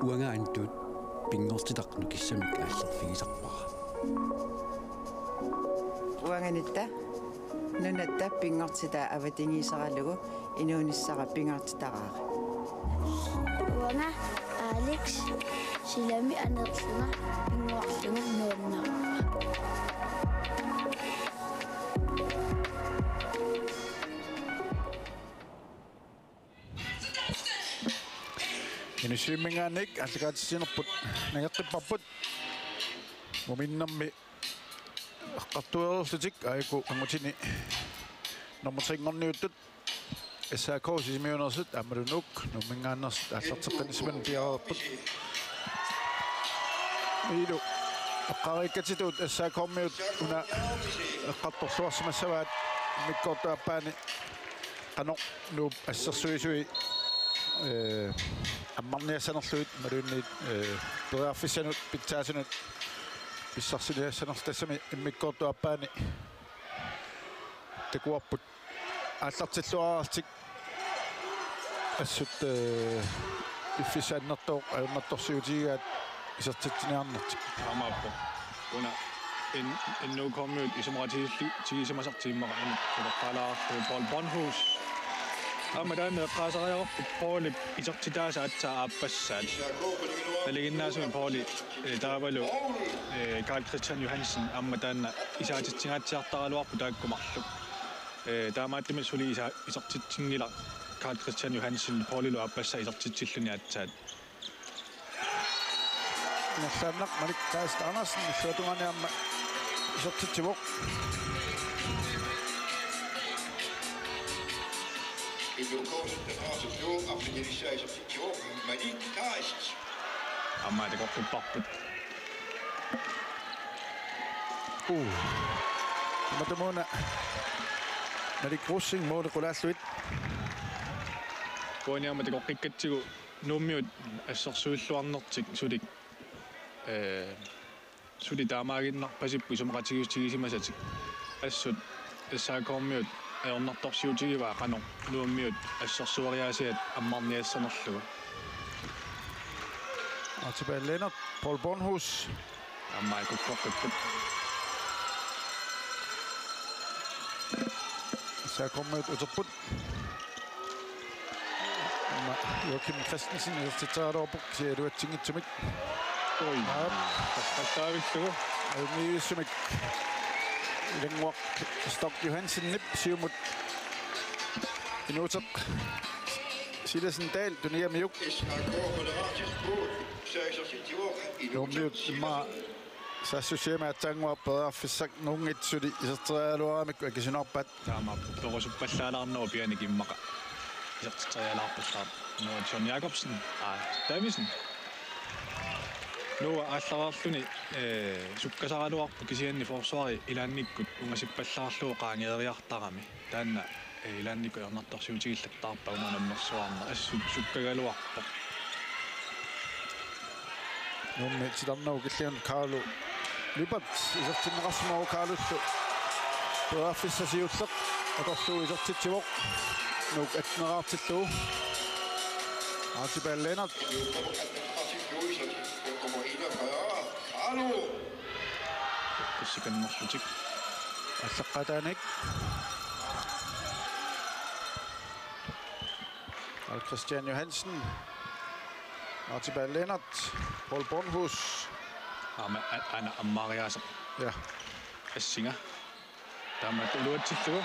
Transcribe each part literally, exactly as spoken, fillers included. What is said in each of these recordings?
Uanga Antut pinngortitaq nukissamik aallerfigisarpara. Uanga Nitta nunatta pinngortitaa avatangiiseralugu inuunissara pingaartitaraara. Uanga Alex silami aneerlunga pinngorlunga nuannaraara. Inussivimminngaanniit aallakaatitsinerput nangeqqipparput. Muminnermi eqqartuereerlutik aajuku angutini nummer tre-nngorniuttut S A K Sisimiuneersut aammalu Nuuk Nuumminngaanneersut aallarteqqinnissaminnik piareerput. Ilu eqqaariikkatitut S A K-miut una eqqartorluarsimassavaat immikkoortup aappaani qanoq Nuup assersuisui, eh, ammarniassanerlugit imaluunniit, eh, periarfissanut pitsaasunut pissarsiniassanerlugit, tassami immikkoortup aappaani takuarput aallartilluarallartik assut, eh, piffissaq annertooq ajornartorsiutigigaat isertitsiniarnertik. Taamaappoq. Una N-, N O K-miut isumaqatigiilli-, tigisimasartik immaqa uleqqaalaarlugu Paul Bornhus. Aamma taanna eqqaasariaqarpoq Paulip isertitaasa aatsaat aappassaat. Nalinginnaasumik Pauli, eh, taavalu, eh, Karl Kristian Johansen aamma taanna isaatitsingaatsiartaraluarpoq taakku marluk. Eh, taamaattumik suli isa-, isertitsinngilaq Karl Kristian Johansen Paulilu aappassaa isertitsilluni aatsaat. Ingerlaannaq Malik Kleist Andersen illuatungaani aamma isertitsivoq. N O K-sta taasuttuuq arfinilissaa isertitsivoq Malik Kleist. Aamma takoqqipparput. Uu. Matumuuna Malik Rosing måli qulaallugit. Uani aamma takoqqikkatsigu Nuummiut assersuilluarnertik sulik, eh, suli taamaaginnarpasipput isumaqatigiissutigisimagatik. Assut S A K-miut ajornartorsiutigivaa qanoq Nuummiut assersueriaasiat ammarniassanerlugu. Archibald Lennert, Paul Bornhus. Aamma kukkoqqipput. S A K-miut uterput. Aamma Joakim Christensen isertitseraluarpoq kisianni iluatsinngitsumik. Ui. Aap. Taqqattaavillugu. Ajunngivissumik. Ilannguaq Stock Johansenip siumut. Inuuteq Silasen Dahl tunigamiuk. S A K moderatersput. Saassussiama aatsaannguaq periarfissaq nuunngitsut suli iserteriaraluaramikku akisunaarpaat. Taamaappoq, perusuppallaalaarnerup pianik immaqa iserterialaarpallaarpoq. Noah John Jacobsen, aa, Davidsen. Noah aallarluni, eh, sukkasaraluarpoq kisianni forsvari ilaannikkut ungasippallaarlugu qaangeeriartarami. Taanna, eh, ilaannikkut ajornartorsiutigillattaarpaa una nammersuarna assut sukkagaluarpoq. Nuummi titarnerup killinganut Carlo Lyberth isertinneqarsimavoq Carlollu. Periarfissaq siulleq atorlugu isertitsivoq. Nuuk atteneraartillugu. Archibald Lennert. Kussikannarlutik. Aallaqqaataaniit. Carl Christian Johansen. Archibald Lennert. Paul Bornhus. Aamma a-, aana ammaariaaseq. Ja. Assinga. Taamaattoq iluatsillugu.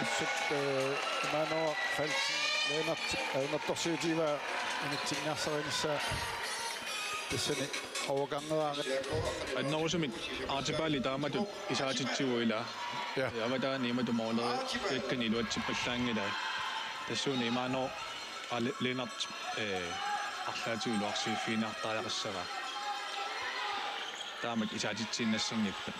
Assut, eh, Immanuel Falsen Lennert ajornartorsiutigivaa initsinniarsarinissaa tassani overgangeraangat. Annerusumik Archibald taamatut isaatitsivoq ilaa. Ja. Avataani imatut måleriakkani iluatsippallaanngilaa. Tassuuna Immanuel Ale-, Lennert, eh, arlaatigut iluarsiiffiginiartariaqassagaa. Taamak isaatitsiinnassanngippat.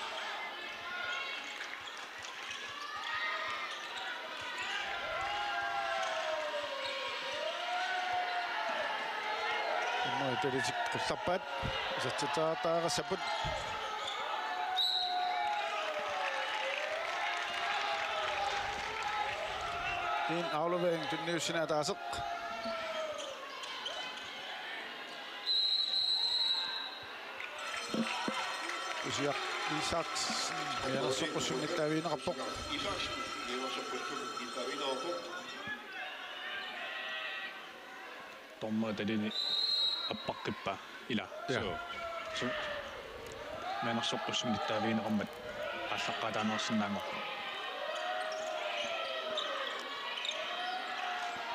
Immaqa italitik qullarpaat. Isertitseriartariaqassapput. En aflevering tunniussinaataaseq. Kusiaq Isaksen mianersoqqussunngittaavigineqarpoq. Dommeri talini appaqqippaa ila. Ja. Suu. Suu. Mianersoqqussunngittaavigineqarmat aallaqqaataaneersinnaanngorpoq.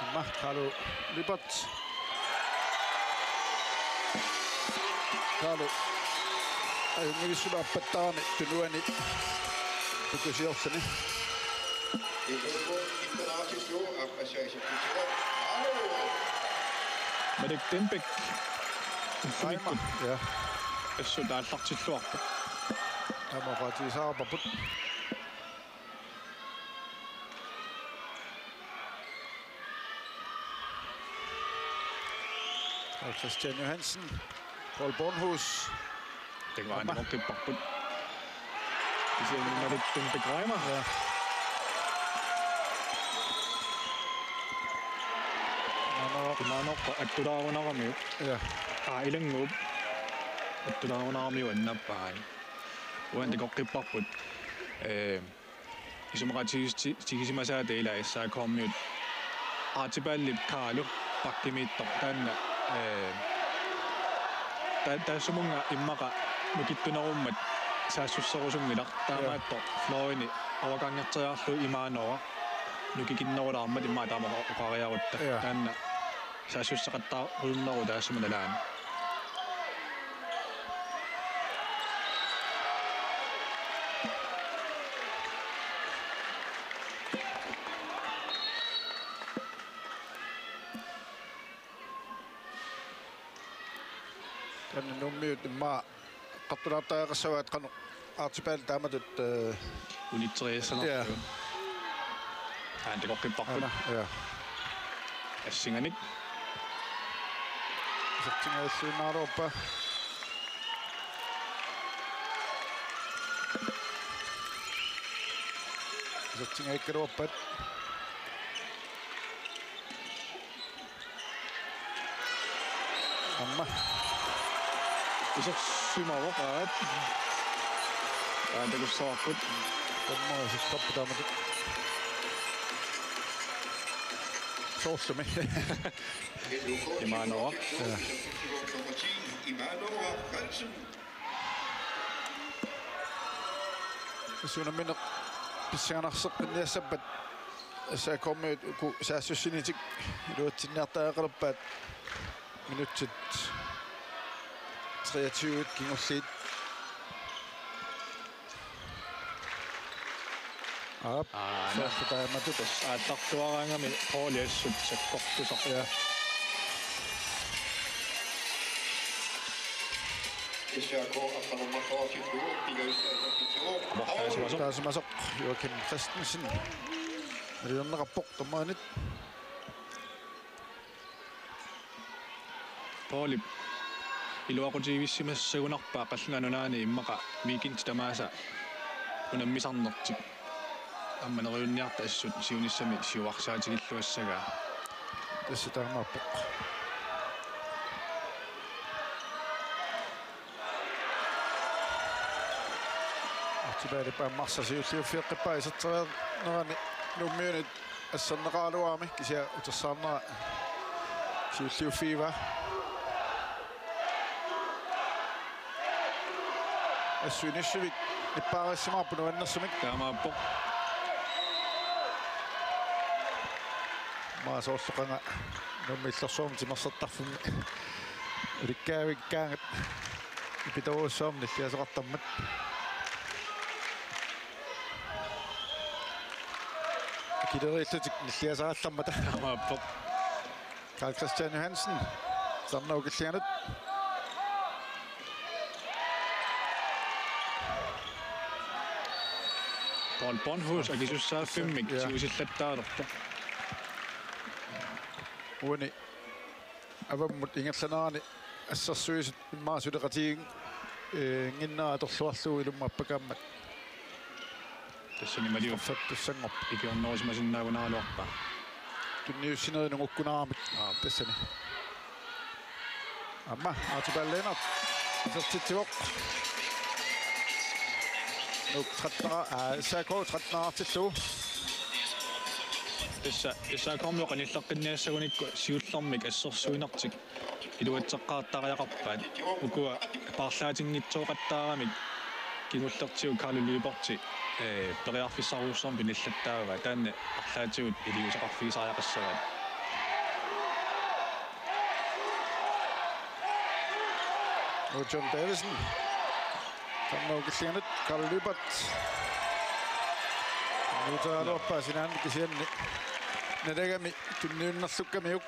Aamma Carlo Lyberth. Carlo. Ajunngivissumik aappattaarami tunuani pukusiorluni. Malik Denbæk. Aamma. Ja. Assut aallartilluarpoq. Aamma oqaatigisaarparput. Carl Christian Johansen, Paul Bornhus. Takuuk aamma. Aamma oqipparput. Kisianni Malik Denbæk Reimer. Ja. Imaanngooq. Imaanngooq attulaarunaramiuk. Ja. Aa, ilannguup. Attulaarunaramiuk annappai. Uani takoqqipparput. Eh, isumaqatigiissutigisimasaata ila S A K-miut. Archibaldip Carlo bakkimiittoq taanna, eh, ta-, taassumunnga immaqa nukittunerummat saassusserusunngilaq, taamaattoq fløjini overgangerteriarlugu Imaanngooq nukikinnerulaarmat immaqa taama oqariarutta. Ja. Taanna saassusseqattaarujunnaru taassuma nalaani. Taanna Nuummiut immaqa eqqartulaartariaqassavaat qanoq Archibald taamatut, eh, unitseriassanerpaa. Ja. Aana takoqqipparput. Aana, ja. Assinganik. Isertingajalluinnaraluarpaa. Isertingajagaluarpaat. Aamma. Isersimavoq, aap. Aap, takussavarput. Aamma isertarput taamatut. Soorlumi. Imaanngooq. Ja. Suunammineq pissanganarseqqinniassappat S A K-miut uku saassussinitik iluatsinniartariaqalerpaat minutsit treogtyve kingulliit. Aap, aana. Soorlu taamatut. Tassa aallartuaraangami Pauli assut sakkortusarpoq. Ja. S A K aqqaneq-marloqartillugu pingajussaanerpassuit. Taasimasoq. Taasimasoq Joakim Christensen. Nalilerneqarpoq dommerit. Paulip iluaqutigivissimassagunarpaa qallunaat nunaanni immaqa weekendit tamaasa unammisarnertik. Aamma neriunniarta assut siunissami siuarsaatigilluassagaa. Tassa taamaappoq. Archibaldip aamma arsaq siulliuffigeqqippaa iserteriarnerani Nuummiunit asserneqaraluarami kisianni utersaarnera siulliuffigivaa. Assut inissivik nippaarissimavarput nuannersumik. Taamaappoq. Aamma soorlu qanga Nuummi Illorsuarmi timersortarfimmi ulikkaavikkaangat ipitoorujussuarmik nilliasoqartarmat. Akileriillutik nilliasarallarmata. Taamaappoq. Carl Christian Johansen. Sarnau killianut. Paul Bornhus akisussaaffimmik. Ja. Tigusillattaalerpoq. Uani avammut ingerlanerani assersuisut immaqa suleqatigiinnginnera atorluarlugu ilumut appakaammat. Tassani Maliu straffertussanngorpoq. Ikiornerusimasinnaagunaraluarpaa. Tunniussinerit nungukkunaramik. Aap. Tassani. Aamma Archibald Lennert. Isertitsivoq. Nuuk tretten, aa, S A K tretten-artillugu. Tassa S A K-miut qanilleqqinniassagunikku siullermik assersuinertik iluatseqqaartariaqarpaat. Ukua paarlaatinngitsooqattaaramik kingullertigut Karlo Lyberth, eh, periarfissarujussuarmik pinillattaavaa. Taanna arlaatigut iliuuseqarfigisariaqassavaat. Nuuk John Davidsen. Taanna ukillianut Karl Lyberth. Nuutaraluarpaa sinaanni kisianni nalagami tunniunnerlukkamiuk.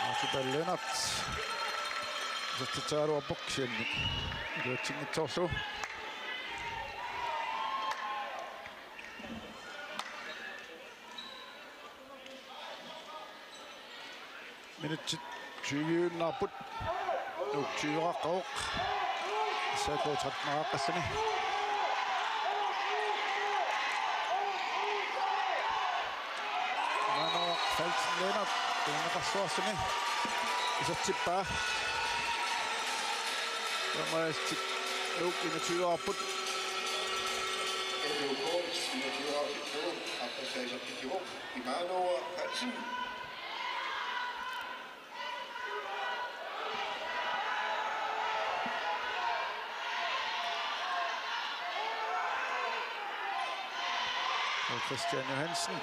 Archibald Lennert. Isertitseraluarpoq kisianni iluatsinngitsoorlugu. Minutsit tyve-iinnarput. Nuuk tyve-eqaqqavoq. S A K tretten-eqaqqalluni. Manu Falsen Lennert. Tuunneqarluarluni. Isertippaa. Taamaalillutik Nuuk enogtyve-eqarput. Immanuel Hansen. Christian Johansen.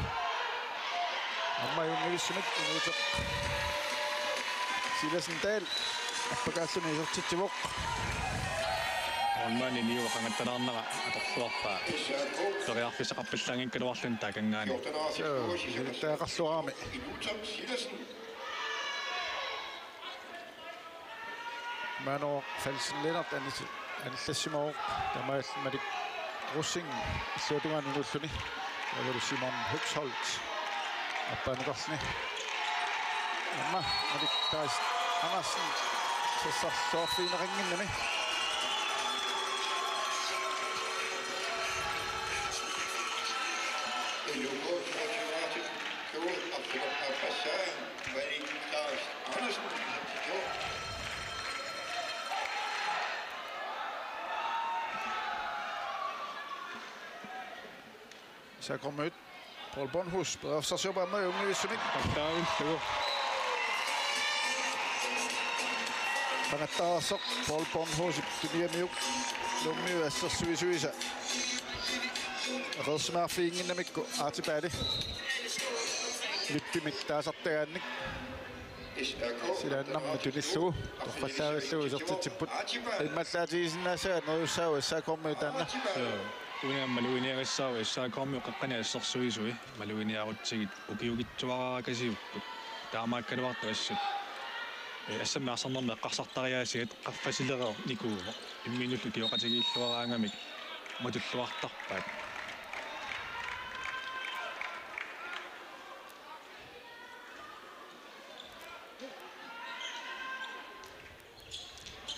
Aamma junngivissumik inuuteq Silasen Dahl. Appakaalluni isertitsivoq. Aamma niuerngaattalaarnera atorluarpaa. Periarfissaqarpallaanngikkaluarluni taakanngaanniit. Suu, isertitaqarluarami. Manu Falsen Lennert anis-, anillassimavoq, taamaalilluni Malik Rosing illuatungaani inuulluni. Taavalu Simon Høxholt appaanukarluni. Aamma Malik Kleist Andersen sassarluarfigineqannginnami. Malik Kleist Andersen. S A K-miut. Paul Bornhus, periarfissarsiorpaa aamma junngivissumik. Taavullu. Qangattaarsoq Paul Bornhusip tunigamiuk Nuummiut assersuisuisa eqeersimaarfiginnginnamikku Archibald. Vippimik taasartagaannik. Silaannarmi tunillugu torrallaavillugu isertitsipput. Immallaatigisinnaassavat neriussaagut S A K-miut taanna. Suu. Tuunia maluginiagassaavoq S A K-miut qeqqani assersuisui. Maluginiarutsigit ukiukitsoorakasiupput. Taamaakkaluartoq assut. Eh, assammik arsarnermi eqqarsartariaasiat qaffasilereernikuuvoq. Imminnullu ukioqatigiilluaraangamik matulluartarpaat.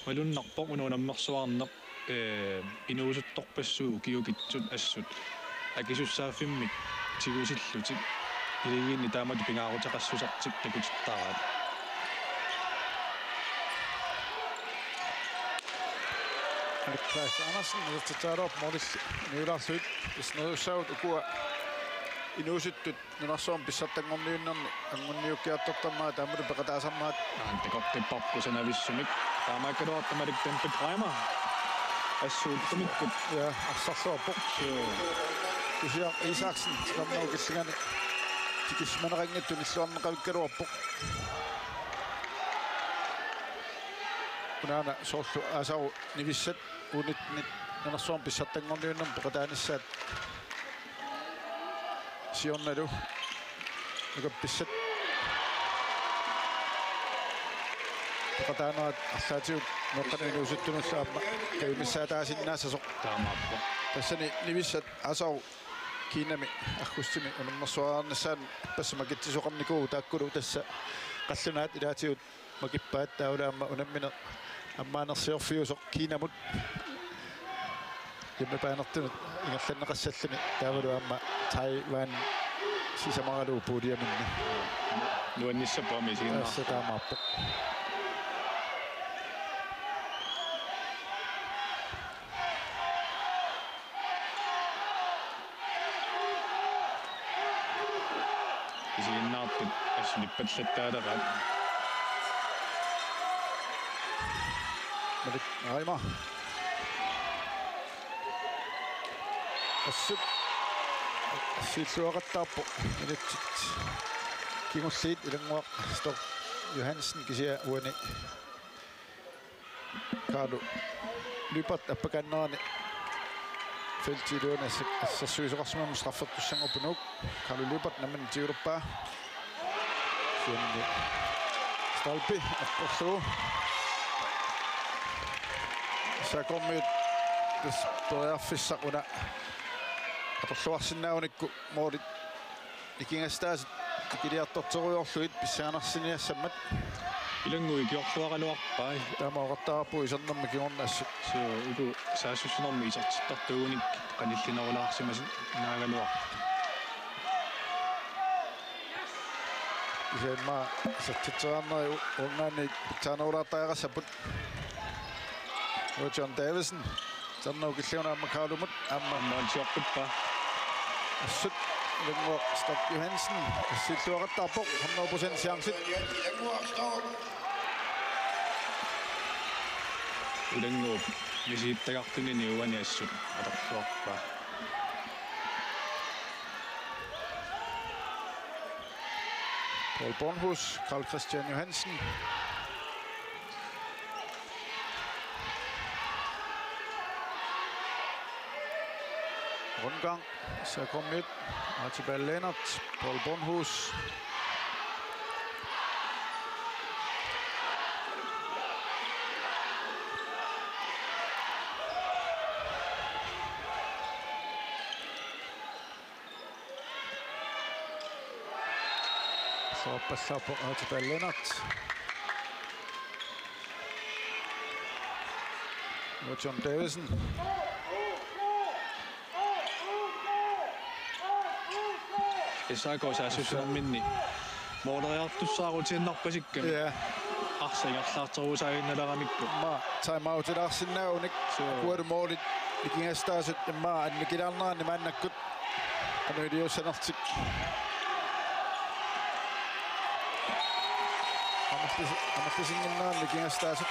Malunnarpoq una unammersuarneq, eh, inuusuttorpassuit ukiukitsut assut akisussaaffimmik tigusillutik. Iligiinni taamatut pingaaruteqassusertik takutittaraat. Malik Kleist Andersen, isertitseraluarpoq målilli niulaarluit, tassa neriussaagut ukua inuusuttut nunarsuarmi pissartanngorniunnerni anguniukkiartortarnerat taamatut peqataasarnerat. Aamma takoqqipparput kusanavissumik. Taamaakkaluartoq Malik Tempe Reimer. Assut ullumikkut. Ja, arsarluarpoq. Suu. Kusiaq Isaksen, timermut killingani. Tikissimaneqanngitsoq tunilluarneqavikkaluarpoq. Unaana soorlu aasaru nivissat uunitsinni nunarsuarmi pissartanngorniunnermi peqataanissaat. Siornalu nukappissat peqataanerat arlaatigut meeqqanut inuusuttunullu aamma kajumissaataasinnaassasoq. Taamaappoq. Tassani nivissat aasaru Kinami aggustimi unammersuarnissaanut ippassaq makitsisoqarnikuuvoq taakkulu tassa qallunaat ilaatigut makippaat taavalu aamma unammineq ammaanersiorfiusoq Kinamut. hjemmebane-rtunut ingerlanneqassalluni taavalu aamma Taiwan sisamaralugu puljeminni. Nuannissappoq aamma isiginnaarlugu. Tassa taamaappoq. Isiginnaartut assut nippallattaaleqaat. Malik Reimer. Assut siulliuaqattaarpoq. Minutsit kingulliit Ilannguaq Stork Johansen kisianni uani Carlo Lyberth appakaannerani feltip iluani assa-, assersuisoqarsimammat straffertussanngorpoq Nuuk. Carlo Lyberth nammineq tigulerpaa. Kisianni stolpe apporlugu. S A K-miut tassa periarfissaq una atorluarsinnaagunikku målit nikingassutaasut ikiliartorterujoorlugit pissanganarsinniassammat. Ilannguup ikiorluaraluarpai. Taama oqartarparput isernermi kingorna assut. Suu, uku saassussinermi isertittartuugunik qanillinerulaarsimasinnaagaluarput. Kisianni aamma isertitseriarneri u-, uanngaanniit pitsaanerulaartariaqassapput. John Davidsen. Sanna ukilliuna aamma Kaalumut aamma. Aamma ansiorpippa. Assut Ilannguaq Stork Johansen. Assilluaqattaarpoq hundrede procent chancit. Ilannguup misigittagartunini uani assut atorluarpaa. Paul Bornhus, Carl Christian Johansen. Rundgang, S A K-miut, Archibald Lennert, Paul Bornhus. Soorpassaappoq Archibald Lennert. John Davidsen. S A K saassussinerminni måleriartussaarutiinnarpasikkami. Ja. Arsaq ingerlaarterusaajunnaaleramikku. Aamma timeoutilaarsinnaagunik. Suu. Kualu målit nikingassutaasut immaqa annikilaarneranni maannakkut. Qanoq iliussanertik. Amerlis-, amerlisinnginneranni nikingassutaasut.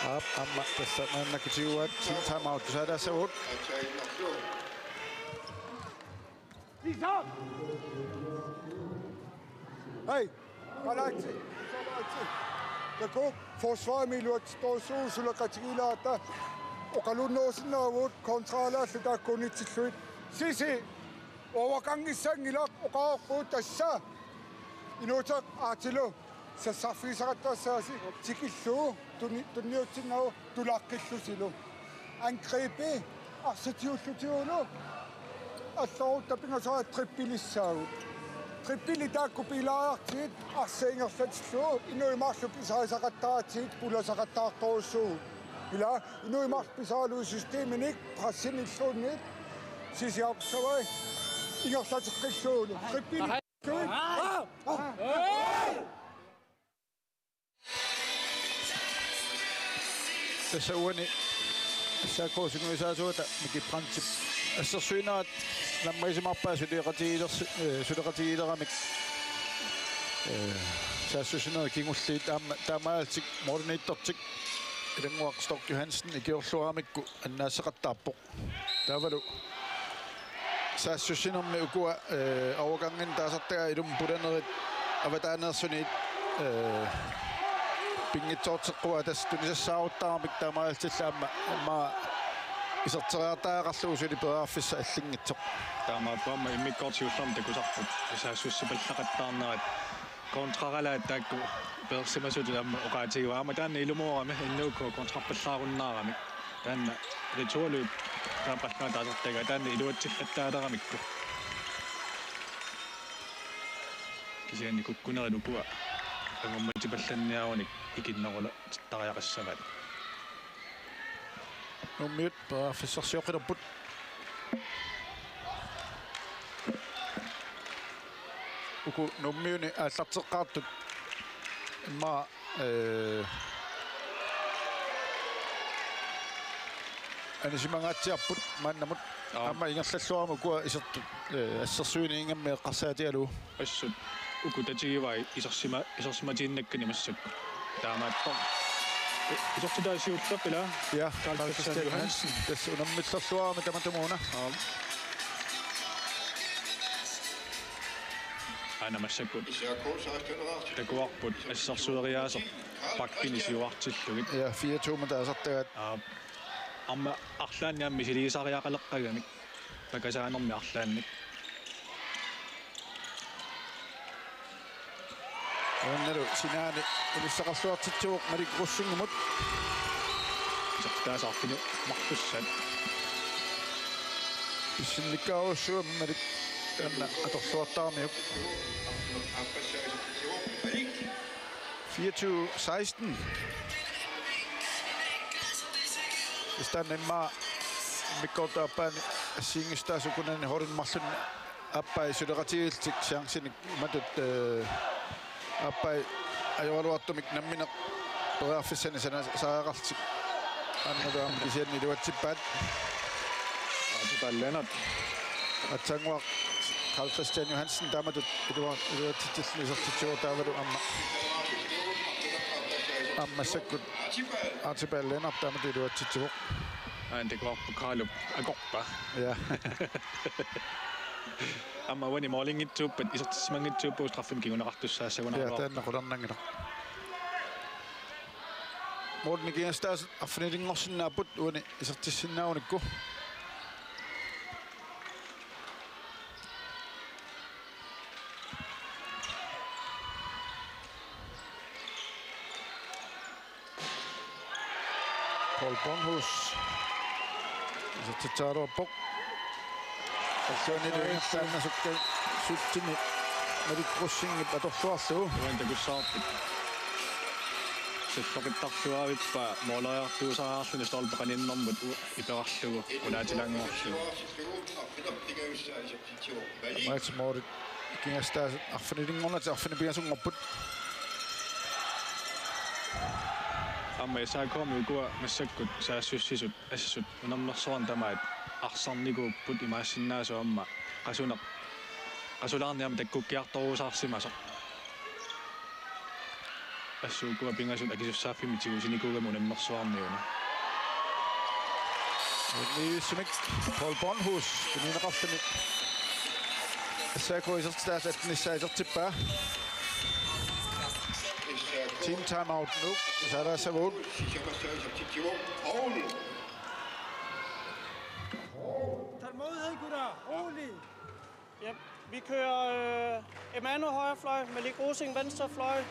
Aap, aamma tassa maannakkut tiguaat timeout tusaalaassavagut. Hey! Kalaallit, kalaallit. Takuuk, forsvarimi iluatsittorujussuuvoq suleqatigilaarluta. Oqalunnerusinnaavugut kontraalaallu taakkuunitillugit. Sisi, overgangissanngilaq oqarpoq tassa. Inuuteq Aatilu. Sassarfigisaqattaassaasi tikillugu tuni-, tunniussinnaavugut tulaqqillusilu. Angribi arsaq tiullutigulu. Allorutta pingasoriarluta trippelissaagut. Trippeli taakku piilaariartigit arsaq ingerlatillugu inuit marluk pisarisaqattaaratsigit pulasaqattaartorujussuuvugut. Ila inuit marluk pisaralugu systeminik pressinilluunniit Sisi aqqusavai ingerlateqqillugulu. Trippeli Tassa uani S A K-p sungiusaasuata Miki Brandtip assersuinerat nammagisimappaat suleqatigiilersi-, eh, suleqatigiileramik, eh, saassussinerit kingulliit aamma taamaalillutik målimiittortik Ilannguaq Stork Johansen ikiorluaramikku annaassaqattaarpoq. Taavalu saassussinermi ukua, eh, overganginik taasartagaat ilummut pulanerit avataaneersuniit, eh, pinngitsoorteqquaat tassa tunisassaaruttarami taamaalillutik aamma, aamma iserteriartariaqarlugu suli periarfissaq allinngitsoq. Taamaappoq aamma immikkoortut siullermik takusarput saassussipallaqattaarnerat. Kontraralaat taakku peersimasutut aamma oqaatigaat aamma taanna ilumoorami innuukku kontrarpallaarunnaarami. Taanna returløb taava qallunaat taasartagaat taanna iluatsillattaaleramikku. Kisianni kukkunerit ukua angummatipallanniarunik ikinnerulaattariaqassavaat. Nuummiut periarfissarsioqqilerput. Uku Nuummiuni aallarteqqaartut immaqa, ee, anisimangaatsiarput maannamut. Aap. Aamma ingerlalluarami ukua isertut, ee, assersuiniingammik eqqarsaatigalugu. Assut uku tatigivai isersima-, isersimatiinnakkani massakkut. Taamaappoq. Isertitai siulleq, ilaa? Ja, Carl Carl Christian Christian Johansen. Johansen. Tassa unammillerluarami tamatumuuna. Aap. Aana massakkut takuarput assersueriaaseq bakkini siuartillugit. Ja, fire to-mut taasartagaat. Aap. Aamma arlaannik aamma misiliisariaqaleqqagamik. Pakasaanermi arlaannik. Uannalu sinaani inissaqarluartitsivoq Malik Rosingimut. Isertitaasa arfineq-marlussat. Pissinnikkaarujussuugami Malik taanna atorluartaramiuk. Fire to seksten. Istanimma mikkortu aappaani assigiinngissutaasa ukunani holdit marlunni aappai suleqatigiillutik chancinik imatut, ee, aappai ajoraluartumik nammineq periarfissanik sana-, sariaqarlutik. Annalu aamma kisianni iluatsippaat. Aatipallannat. Aatsaannguaq Carl Christian Johansen taamatut ilua-, iluatsitsilluni isertitsivoq taavalu aamma. Aamma massakkut Aatipallannat taamatut iluatsitsivoq. Aana takuarput Kaalup akorpa. Ja. Aamma uani målinngitsuuppat, isertissimanngitsuuppat straffimik kinguneqartussaassagunarpoq. Ja, taanna qularnanngilaq. Målini kingassutaasut arfinilinngorsinnaapput uani isertissinnaagunikku. Paul Bornhus. Isertitsaaruappoq. Tassa uani ingerlaannasukkaluarluni Malik Rosingip atorluarlugu. Uani takussavarput. Siffiqittarluavippaa måleriartuusariarluni stolpe qaninnermut u-, iperarlugu qulaatilanngorlugu. Maatsi målit kingassutaasut arfinilinngornatik arfineq-pingasunngorput. Aamma S A K-mi ukua massakkut saassussisut assut unammersuarnik tamaat arsarnikuupput, imaassinnaavoq aamma qasuneq, qasulaarneq aamma takkukkiartorusaarsimasoq. Assut ukua pingasut akisussaaffimmik tigusinikuugamik unammersuarniuna. Unniissumik Paul Bornhus tunineqarluni. S A K isertitaasa attenissai isertippaa. Team timeout nu. Saalaassavagut. Tålmodighed, gutter. Rolig. Yep. Vi kører øh, Emano højre fløj, Malik Rosing venstre fløj,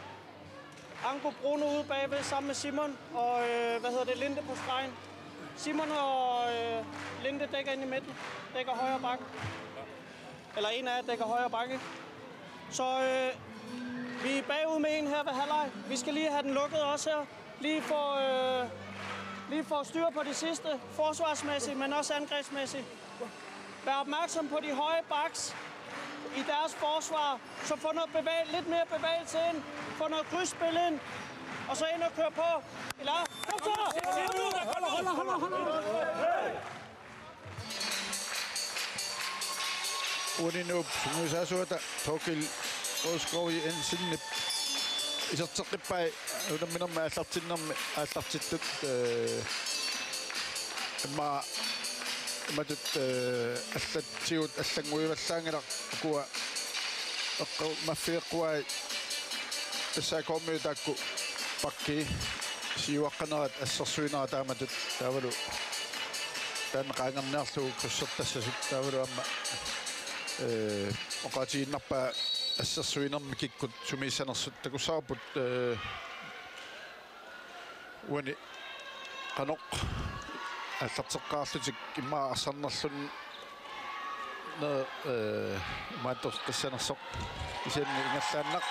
Anko Bruno ude bagved sammen med Simon og øh, hvad hedder det, Linde på stregen. Simon og øh, Linde dækker ind i midten, dækker højre bak. Eller en af jer dækker højre bak, ikke? Så øh, vi er bagud med en her ved halvleg. Vi skal lige have den lukket også her. Lige få, øh, lige få styr på det sidste, forsvarsmæssigt, men også angrebsmæssigt. Vær opmærksom på de høje backs i deres forsvar. Så få noget bevæg-, lidt mere bevægelse ind. Få noget krydsspil ind. Og så ind og køre på. Eller? Kom så! Uani Nuup sungiusaasuata Torkild Rosgaard Jensenip iserteqqippai unamminermi aallartinnermi aallartittut, ee, immaqa imatut, ee, allatsigut allannguivallaanngilaat ukua eqqu-, maffigeqquai S A K-miut taakku bakkii siuaqqanerat assersuinerat taamatut taavalu taanna qaangerniarlugu krydsertassasut taavalu aamma, ee, oqaatigiinnarpaa assersuinermi kikkut sumiissanersut takussavarput, ee, uani qanoq aallarteqqaarlutik immaqa arsarnerlun ne-, ee, imaattoqqissanersoq kisianni ingerlaannaq.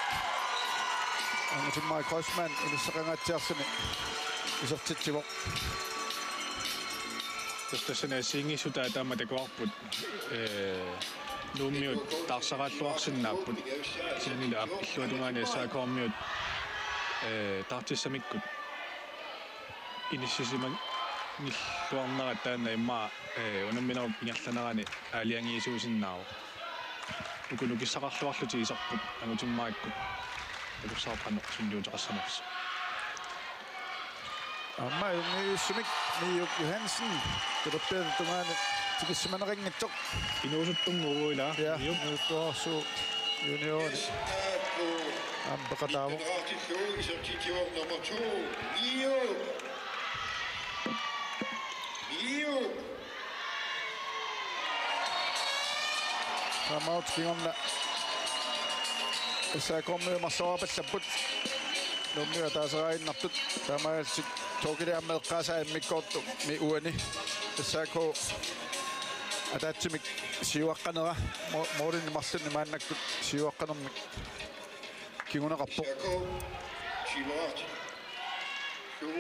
Angutimmarik Kreutzmann inissaqangaatsiarluni isertitsivoq. Tassa tassani assigiinngissutaat taama takuarput, ee, Nuummiut taarsaraalluarsinnaapput. Kisiannili aap illuatungaani S A K-miut, ee, taartissamikkut inissisimanngilluarnerat taanna immaqa, ee, unamminerup ingerlanerani aalajangiisuusinnaavoq. Uku nukissaqarluarlutik iserput angutimmagikkut takussavarput qanoq sunniuteqassanersoq. Aamma ajunngivissumik Miuk Johansen talerpiata tungaanut tigusimaneqanngitsoq. Inuusuttunnguuvoq ilaa. Ja, Miuk. Inuusuttuarsuuvoq juniori. Aamma peqataavoq. Isertitsivoq nummer to, Miuk. Miuk. Timeout kingorna. S A K-miut marlorapallapput. Nuummiut ataaseriinnartut. Taamaalillutik Tokiliammik eqqaasaa immikkoortumi uani. S A K ataatsimik siuaqqanera. Mo-, målinik marlunnik maannakkut siuaqqanermik kinguneqarpoq. S A K, timeout. Syv.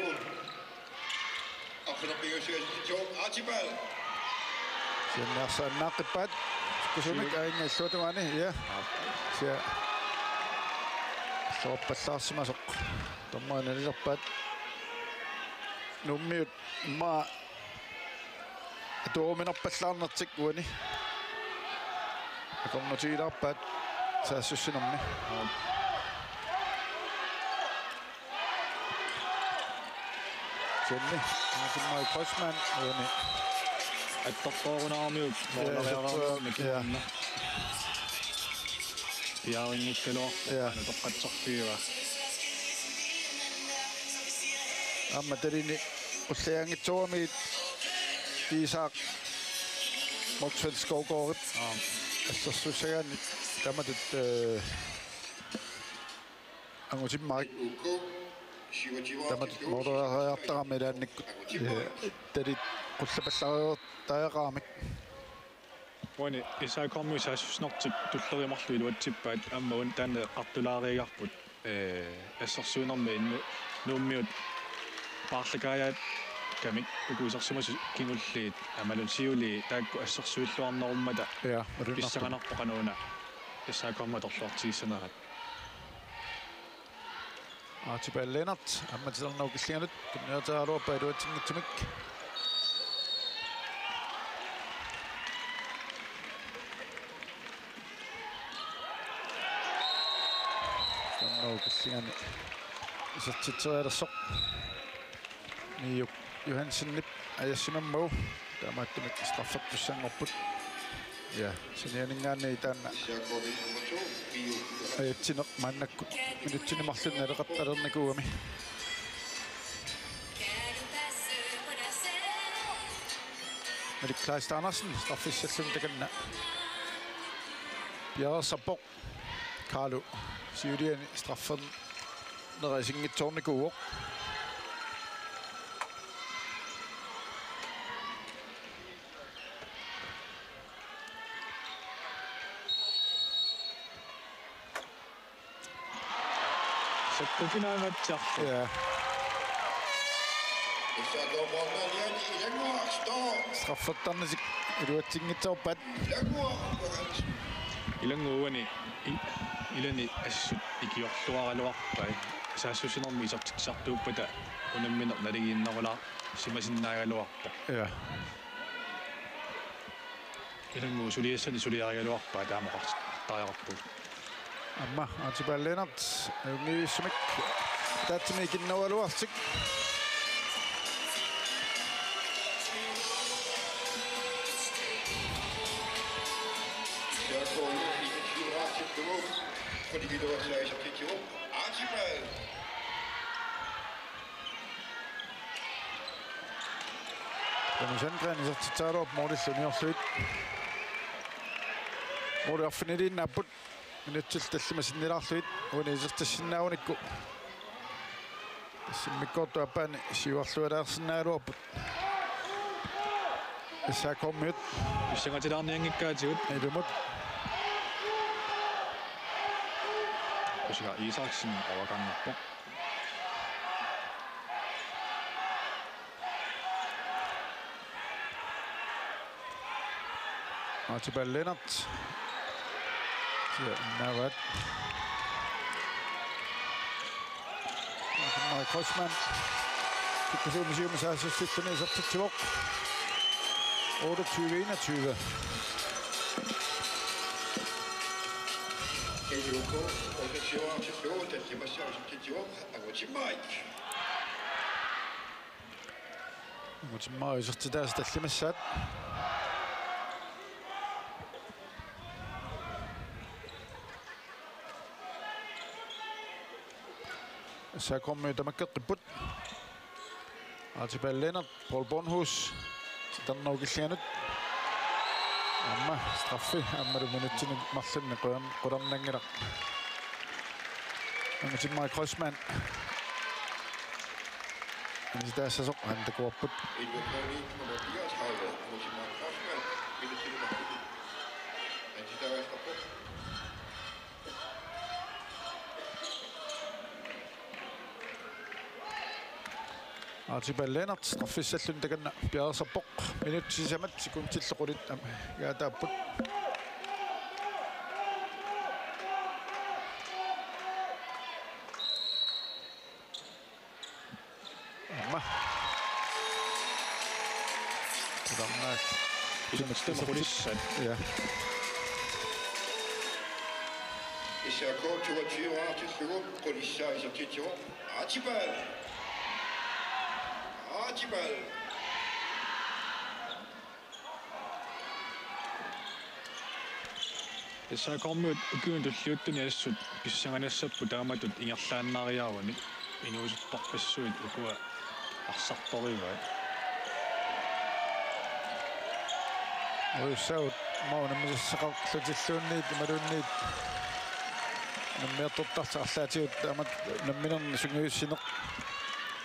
Arfineq-pingajuat syvogtyve, Archibald. Sianniarsaannaaqqippaa. Kusumik Siu- aajunga illuatungaani, ja. Sia. Soorpallaarsimasoq. Dommerit nalilerpaat. Nuummiut immaqa atuuruminerpallaarnertik uani. Akornutigilaarpaat saassussinermi. Jenny, Martin Mike Postman, uani. Attortoorunarmiuk, ja, måleriararmiuk, ja, kingorna. Piarinngikkaluarpoq, ja, aana toqqatsarfigiva. Aamma talini ullajaanngitsooramiuk Isak Motzfeldt Skovgaardip. Aap. Assersuussagaanni taamatut, øh, angutimmarik. Taamatut måleriartarami ilaannikkut. Øh, talit qullapallaartariaqaramik. Uani S A K-miut saassussinertik tulleriit marluk iluatsippaat aamma uani taanna eqqartulaariigarput, ee, assersuinermi innu-, Nuummiut paarlakaajaakkamik uku isersimasut kingulliit aammalu siulii taakku assersuilluarnerummata. Ja, malunnarpoq. Pissanganarpoq qanoq una S A K-miut atorluartigissanerat. Archibald Lennert, aamma titarnerup killinganut, tunniuteriaraluarpaa iluatsinngitsumik. Titarnerup killingani isertitserialersoq. Miuk Johansenip ajassimammagu, taamaattumik straffertussanngorput. Ja, sanianinngaanniit taanna ajatsineq maannakkut minutsini marlunni naleqartalernikuugami. Malik Kleist Andersen, straffissalluni takanna piareersarpoq. Carlo siuliani straffernera isinngitsoornikuuvoq. Sakkukinaagatsiarlu. Ja. Straffertarnisik iluatsinngitsoorpaat. Ilannguuani i-, ilani assut ikiorluaraluarpai. Saassussinermi isertitsisartuuppata unammineq naligiinnerulaarsimasinnaagaluarpoq. Ja. Ilannguup suliassani suliarigaluarpaa taama oqartariaqarpugut. Aamma Archibald Lennert, ajunngivissumik ataatsimik ikinnerugaluarlutik. Archibald. Rasmus Sandgren isertitserialuarpoq målillu uniorlugit. Måli arfiniliinnaapput. Minutsit tallimat sinnilaarlugit uani isertissinnaagunikku. Tassa immikkoortup aappaani siuarlualaarsinnaagaluarput. S A K-miut. Pissangatilaarnianngikkaatigut. Ilumut. Kusiga Isaksen overgangerpoq. Archibald Lennert. Siannavat. Mike Kreutzmann. Kikkusumisium saassussilluni isertitsivoq. Otteogtyve enogtyve. K K K, otteogtyve enogtyve, tallimassaat isertitsivoq, Angutimmarik. Angutimmarik isertitaasa tallimassaat. S A K-miut tamakkeqqipput. Archibald Lennert, Paul Bornhus, Tanno Killianut. Aamma straffi, aammalu minutsini marlunni qulan-, qularnanngilaq. Angutimmarik Kreutzmann. Anisitaassasoq, aamma takuarput. Archibald Lennert, straffissalluni takanna piareersarpoq. Minutsit sisamat sekundillu qulit am-, jaataapput. Aamma. Kudarnaat. Isertitami qulissaat. Ja. S A K toogtyve artillugu, qulissaa isertitsivoq. Archibald. Archibald. S A K-miut ukiuni tulliuttuni assut pissanganassapput taamatut ingerlaannariarunik, inuusuttorpassuit ukua arsartorivaat. Ujussagut mauna misisseqarlutilluunniit imaluunniit nammiartortarsi arlaatigut taamatut namminerni sungiussineq.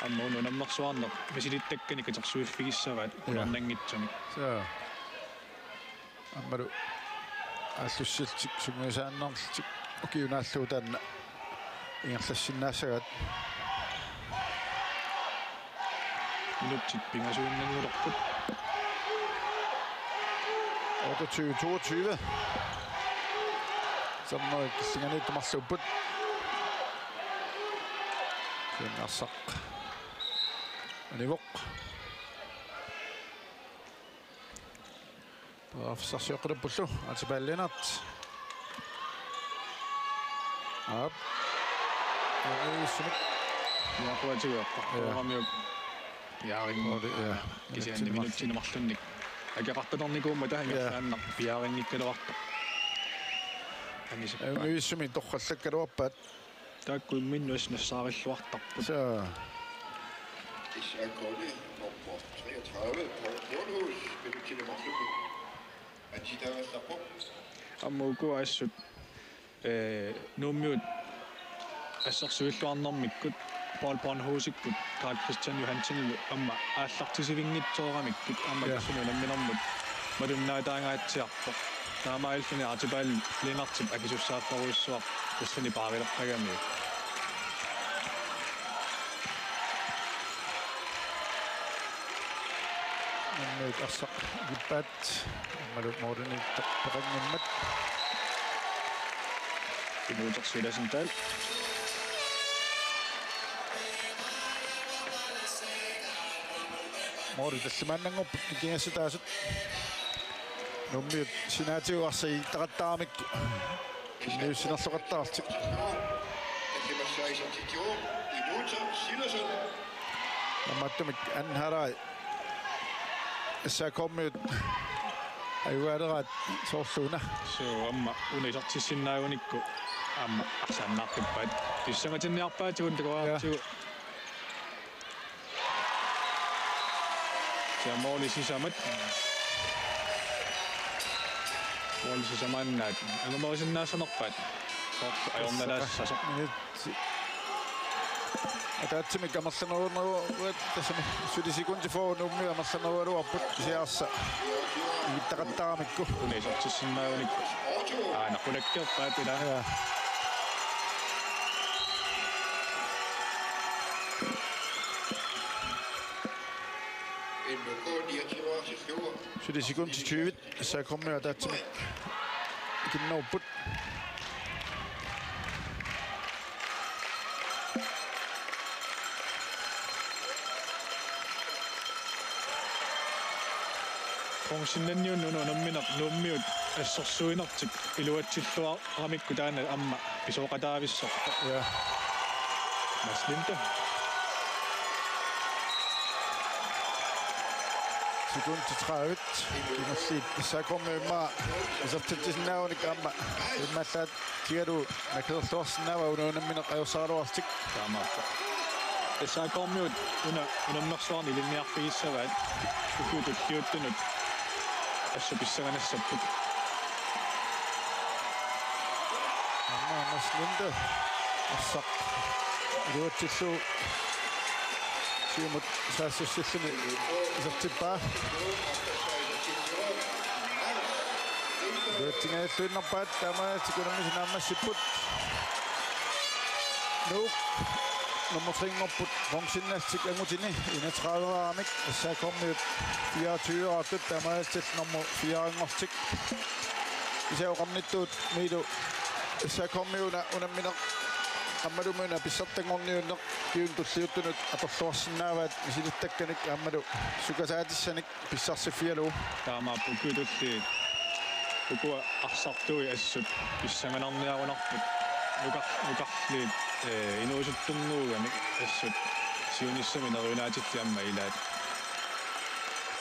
Aamma una unammersuarneq misilittakkani katersuiffigissavaat. Ja. Qularnanngitsumik. Soo. Aammalu aallussillutik sungiusaannarlutik ukiunaallugu taanna ingerlassinnaassagaat. Minutsit pingasuinnanngulerput. Otteogtyve toogtyve. Samma kissinganiittumarluupput. Kisianni arsaq anivoq. Periarfissarsioqqilerpullu, Archibald Lennert. Aap. Ui, sumik. Nuaquatigiorpa. Ja. Kooramiuk. Piaarinngi. Oli, ja. Kisianni minutsini marlunnik. Akeqartatarnikuummat taha. Ja. Ingerlaannaq piarinngikkaluartoq. Anisippa. Ui, sumik torrallakkaluarpaat. Taakku imminnut assut nassaarilluartarput. Soo. S A K-mi nummer treogtredive, Paul Bornhus, minutsini marlunni anisitaagallarpoq. Aamma ukua assut, eh, Nuummiut assersuilluarnermikkut, Paul Bornhusikkut, Carl Christian Johansenilu aamma aallartisivinngitsooramikkit, aamma. Ja. Tassani unamminermut malunnaataangaatsiarpoq. Taamaalilluni Archibald Lennertip akisussaafferujussuaq tassani paarileqqagamiuk. Nuummiut arsaq ippaat, aammalu målimiittoq peqanngimmat. Inuutersilasintaal. Måli tallimaannanngorput nikingassataasut. Nuummiut sinaatigut arsaq igittaqattaramikku. Niussinerloqattaarlutik. Taamaattumik anden halvleg. S A K-miut ajugaaleraat soorluuna. Soo, aamma una isertissinnaagunikku aamma arsaannaarpippaat. Pissangatinniarpaatigut takuartigu. Ja. Kisianni måli sisamat. Måli sisamaannaat. Angumerisinnaassanerpaat. Soorlu ajornalaassasoq. Minutsi. Ataatsimik amerlaneruneruaat tassami suli sekundi fyrre Nuummiut amerlanerugaluarput kisianni arsaq igittaqattaramikku. Una isertissinnaagunikku. Aana qulakkeerpaat ilaa. Ja. N K niogtyve Suli sekundit tyve, S A K-kormiut ataatsimik ikinnerupput. Bronzennanniuna una unammineq Nuummiut assersuinertik iluatsilluaramikku taanna aamma pisooqataavissorpoq. Ja. Mads Linde. Sekundit tredive. Kinersiit S A K-kormiut immaqa isertitsisinnaagunik aamma immallaat tigalu nakerluarsinnaava una unammineq ajorsaraluarlutik. Taamaappoq. S A K-kormiut una unammersuarnik ilinniarfigissavaat ukiut tulliuttunut assut pissanganassapput. Aamma Mads Linde arsaq iluatsillugu siumut saassussilluni isertippaa. Iluatsingajalluinnarpaat taamaalillutik unammisut naammassipput. Nuuk nummer tre-nngorput bronzennallutik angutini enogtredive-eramik, S A K-kormiut fireogtyve-erartut taamaalillutik nummer fire-nngortik. Kisianni oqarnittut Miilu, S A K-kormiut una unammineq aammalumi una pissartanngorniunneq ukiuni tulliuttuni atorluarsinnaavaat misilittakkanik aammalu sukasaatissanik pissarsiffigalugu. Taamaappoq ukiut tulliit ukua arsartuui assut pissanganarniarunarput nukar-, nukarliit, ee, inuusuttunnguugamik assut siunissami neriunaatillit aamma ilaat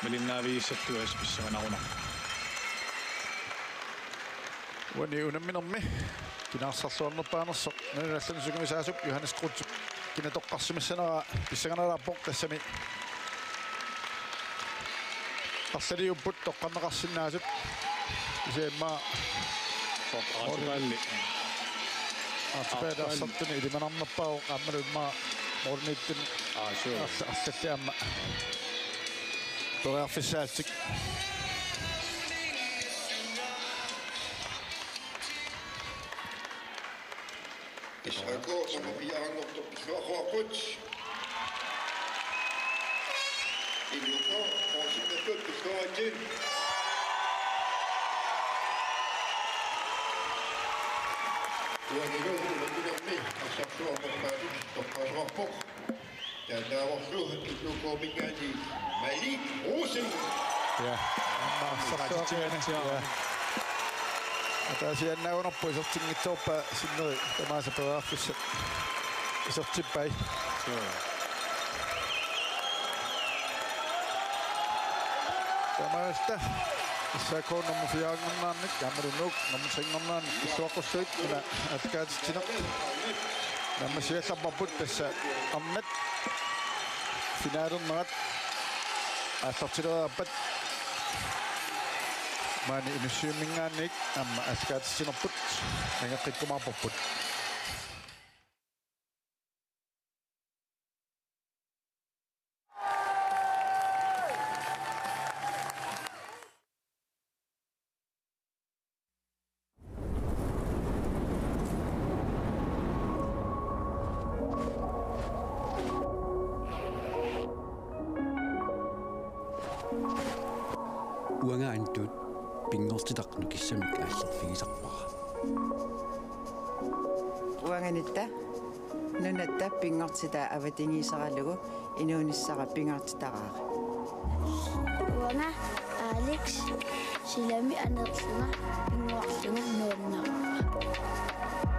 malinnaavigissallugu assut pissanganarunarput. Uani unamminermi kina arsarluarnerpaanersoq, nunanut allanut sungiusaasup Johannes Kreutzip kina toqqarsimassanera pissanganalaarpoq, tassami arlaliupput toqqarneqarsinnaasut. Kisianni immaqa Archibald. Archibald Archibald. Arsartuni ilimanarnerpaavoq aammalu immaqa målimiittuni. Aa, suu. Arla-, arlallit aamma periarfissaallutik. S A K nummer fire-nngortoq pilluaqquarput. Iluko forsinnatut pilluaqquarput. Uanilu unamminermi arsarluarnerpaatut toqqaasoqarpoq. Taannaavoq S A K-minngaanniit Malik Rosing. Ja. Aamma arsartuaqiani. Ja. Ataasiaannaagunarpoq isertinngitsoorpaa sinneri tamaasa periarfissat isertippai. Joo. Taamaalilluta S A K nummer fire-nngornernik aammalu Nuuk nummer tre-nngornernik pilluaqqullugit una aallakaatitsineq naammassigallarparput, tassa arnat finalernerat aallartilereerpat maani Inussivimminngaanniit aamma aallakaatitsinerput nangeqqikkumaarparput. Uanga Antut pinngortitaq nukissamik aallerfigisarpara. Uanga Nitta, nunatta pinngortitaa avatangiiseralugu inuunissara pingaartitaraara. Uanga Alex, silami aneerlunga pinnguarlunga nuannaraara.